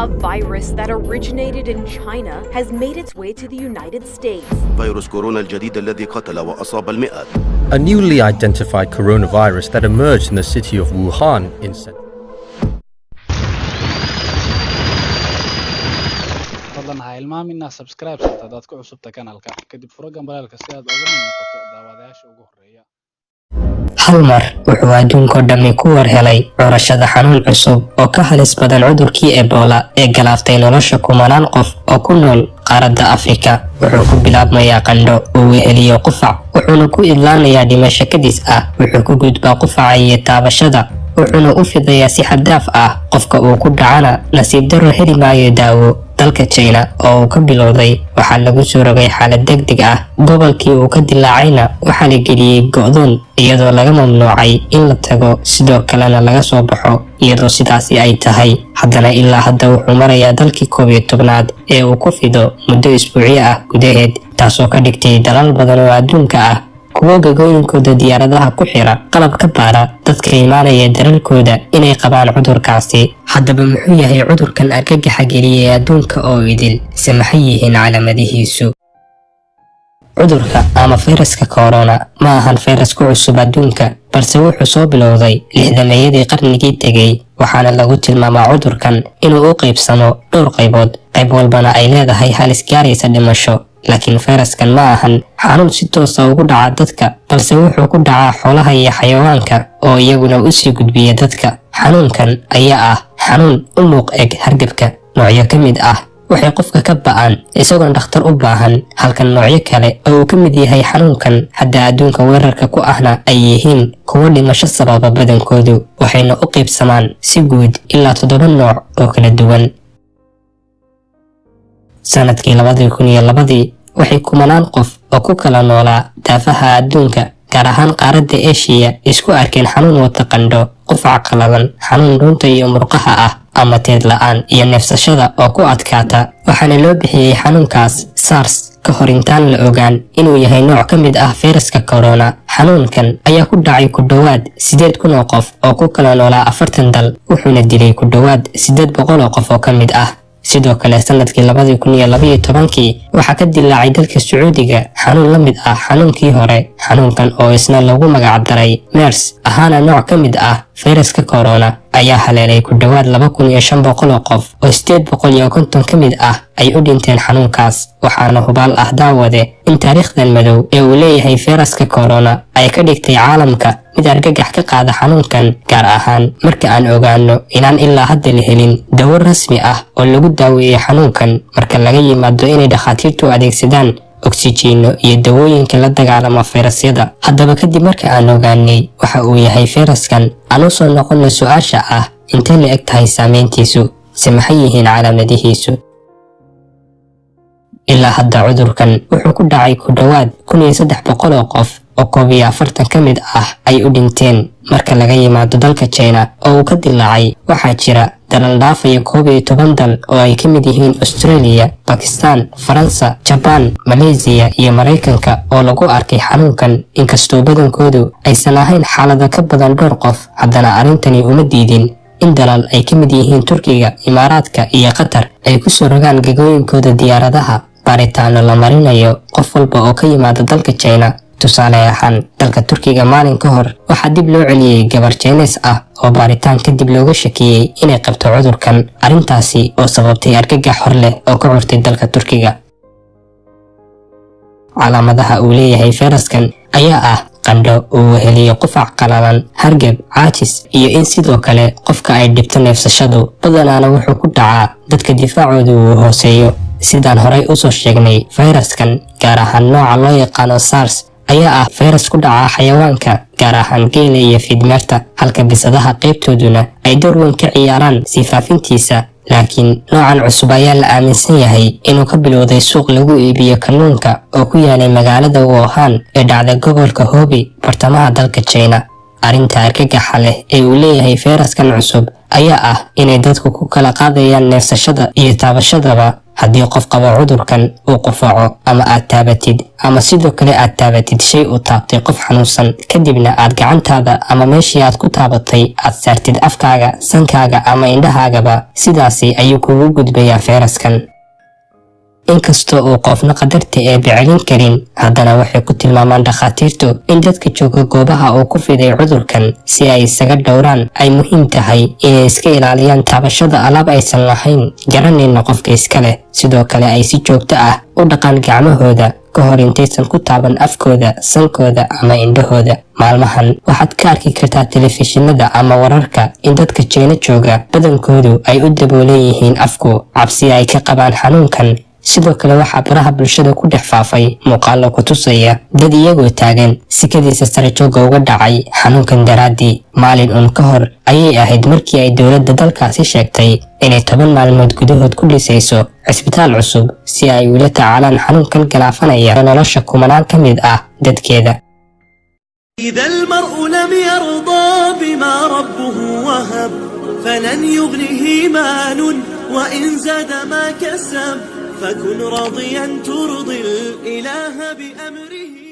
A virus that originated in China has made its way to the United States. فيروس كورونا الجديد الذي قتل وأصاب المئات. A newly identified coronavirus that emerged in the city of Wuhan in Fadlan ha hilmaamin inaad subscribe saarto haddaad ku cusubta kanaalka, kadib furo gambalaalka si aad uga mid noqoto daawadayaasha ugu horreeya. Hal mar wuxuu adduunkao dhammi ku war helay curashada xanuun cusub oo ka halis badan cudurkii Ebola ee galaaftay nolosha kumanaan qof oo ku nool qaaradda Afrika. Wuxuu ku bilaabmayaa qandho uu weheliyo qufac, wuxuuna ku idlaanayaa dhimasho kadis ah. Wuxuu ku gudbaa qufaca iyo taabashada, wuxuuna u fidayaa si xad dhaaf ah. Qofka uu ku dhacana, nasiib darro, heli maayo daawo. Dalka China oo uu ka bilowday waxaa lagu soo rogay xaalad deg deg ah. Gobolkii uu ka dilaacayna waxaa la geliyey go'doon, iyadoo laga mamnuucay in la tago, sidoo kalena laga soo baxo. Iyadoo sidaasi ay tahay, haddana ilaa hadda wuxuu marayaa dalkii 11aad ee uu ku fido muddo isbuucyo ah gudaheed, taasoo ka dhigtay dalal badan oo adduunka ah kuwo gagooyinkooda diyaaradaha ku xira qalab ka baara dadka imaanaya dalalkooda inay qabaan cudurkaasi. Haddaba, muxuu yahay cudurkan argagaxa geliyay adduunka oo idil? Se maxay yihiin calaamadihiisu? Cudurka ama fayraska corona ma ahan fayras ku cusub adduunka, balse wuxuu soo bilowday 60meeyadii qarnigii tegey. Waxaana lagu tilmaamaa cudurkan inuu u qaybsamo dhowr qaybood, qayb walbana ay leedahay halis gaaraysa dhimasho. Laakiin fayraskan ma ahan xanuun si toosa ugu dhaca dadka, balse wuxuu ku dhacaa xoolaha iyo xayawaanka oo iyaguna usii gudbiya dadka. Xanuunkan ayaa ah xanuun u muuq eg hargebka. Noocyo ka mid ah waxay qofka ka ba'aan isagoon dhakhtar u baahan, halka noocyo kale oo uu ka mid yahay xanuunkan hadda adduunka weerarka ku ahna ay yihiin kuwo dhimasho sababa badankoodu, waxayna u qaybsamaan si guud ilaa toddoba nooc oo kala duwan. Sanadkii 2002-dii waxay kumanaan qof oo ku kala noolaa daafaha adduunka, gaar ahaan qaaradda Eshiya, isku arkeen xanuun wata qandho, qufac qalalan, xanuun dhuunta iyo murqaha ah ama teed la'aan iyo neefsashada oo ku adkaata. Waxaana loo bixiyey xanuunkaas SARS ka hor intaan la ogaan inuu yahay nooc ka mid ah fayraska corona. Xanuunkan ayaa ku dhacay ku dhowaad 8,000 oo qof oo ku kala noolaa 40 dal, wuxuuna dilay ku dhowaad 800 oo qof oo ka mid ah. Sidoo kale, sanadkii 2012-kii waxaa ka dilaacay dalka Sacuudiga xanuun la mid ah xanuunkii hore. Xanuunkan oo isna lagu magac daray MERS, ahaana nooc ka mid ah fayraska corona, ayaa haleelay ku dhowaad 2,500 oo qof, oo 850 ka mid ah ay u dhinteen xanuunkaas. Waxaana hubaal ah, daawade, in taariikhdan madow ee uu leeyahay fayraska corona ay ka dhigtay caalamka mid argagax ka qaada xanuunkan, gaar ahaan marka aan ogaano inaan ilaa hadda la helin dawo rasmi ah oo lagu daaweeyo xanuunkan, marka laga yimaado inay dhakhaatiirtu adeegsadaan oksijiino iyo dawooyinka la dagaalama fayrasyada. Haddaba, kadib marka aan ogaanay waxa uu yahay fayraskan, aan u soo noqono su-aasha ah: intee la eg tahay saameyntiisu? Se maxay yihiin calaamadihiisu? Ilaa hadda cudurkan wuxuu ku dhacay ku dhowaad 1,300 oo qof, oo 41 ka mid ah ay u dhinteen. Marka laga yimaado dalka China oo uu ka dilaacay, waxaa jira dalal dhaafaya 11 dal oo ay ka mid yihiin Australia, Bakistan, Faransa, Jabaan, Malaysiya iyo Maraykanka oo lagu arkay xanuunkan. Inkastoo badankoodu aysan ahayn xaalado ka badan dhowr qof, haddana arrintani uma diidin in dalal ay ka mid yihiin Turkiga, Imaaraadka iyo Qatar ay ku soo rogaan gegooyinkooda diyaaradaha baaritaano la marinayo qof walba oo ka yimaada dalka China. Tusaale ahaan, dalka Turkiga maalin ka hor waxaa dib loo celiyey gabar Jaynees ah oo baaritaan kadib looga shakiyey inay qabto cudurkan, arrintaasi oo sababtay argagax hor leh oo ka curtay dalka Turkiga. Calaamadaha uu leeyahay fayraskan ayaa ah qandho uu weheliyo qufac qalalan, hargab, caajis iyo in sidoo kale qofka ay dhibto neefsashadu. Badanaana wuxuu ku dhacaa dadka difaacoodu uu hooseeyo. Sidaan horay usoo sheegnay, fayraskan, gaar ahaan nooca loo yaqaano SARS, ayaa ah fayras ku dhaca xayawaanka, gaar ahaan geela iyo fiidmeerta, halka bisadaha qaybtooduna ay door weyn ka ciyaaraan sii faafintiisa. Laakiin noocan cusub ayaa la aaminsan yahay inuu ka bilowday suuq lagu iibiyo kalluunka oo ku yaalay magaalada Wuhan ee dhacda gobolka Hubei, bartamaha dalka China. Arrinta argagaxa leh ee uu leeyahay fayraskan cusub ayaa ah inay dadku ku kala qaadayaan neefsashada iyo taabashadaba. Haddii qof qabo cudurkan uu qufaco ama aad taabatid, ama sidoo kale aad taabatid shay uu taabtay qof xanuunsan, kadibna aad gacantaada ama meeshii aad ku taabatay aad saartid afkaaga, sankaaga ama indhahaagaba, sidaasi ayuu kugu gudbayaa fayraskan. Inkastoo uu qofna qadarta Eebbe celin karin, haddana waxay ku tilmaamaan dhakhaatiirtu in dadka jooga goobaha uu ku fiday cudurkan, si ay isaga dhowraan, ay muhiim tahay inay iska ilaaliyaan taabashada alaab aysan lahayn, garanayna qofka iska leh. Sidoo kale ay si joogto ah u dhaqaan gacmahooda ka hor intaysan ku taaban afkooda, sankooda ama indhahooda. Maalmahan waxaad ka arki kartaa telefishinada ama wararka in dadka Jiina jooga badankoodu ay u daboolan yihiin afku, cabsi ay ka qabaan xanuunkan. Sidoo kale waxaa baraha bulshada ku dhex faafay muuqaalo ku tusaya dad iyagoo taagan sikadiisa sare jooga uga dhacay xanuunkan daraaddii. Maalin uun ka hor ayay ahayd markii ay dowladda dalkaasi sheegtay inay 10 maalmood gudahood ku dhisayso cisbitaal cusub si ay ula tacaalaan xanuunkan galaafanaya nolosha kumanaan ka mid ah dadkeeda. إذا المرء لم يرضى بما ربه وهب، فلن يغنه مال وإن زاد ما كسب. فكن راضيا ترضي الإله بأمره.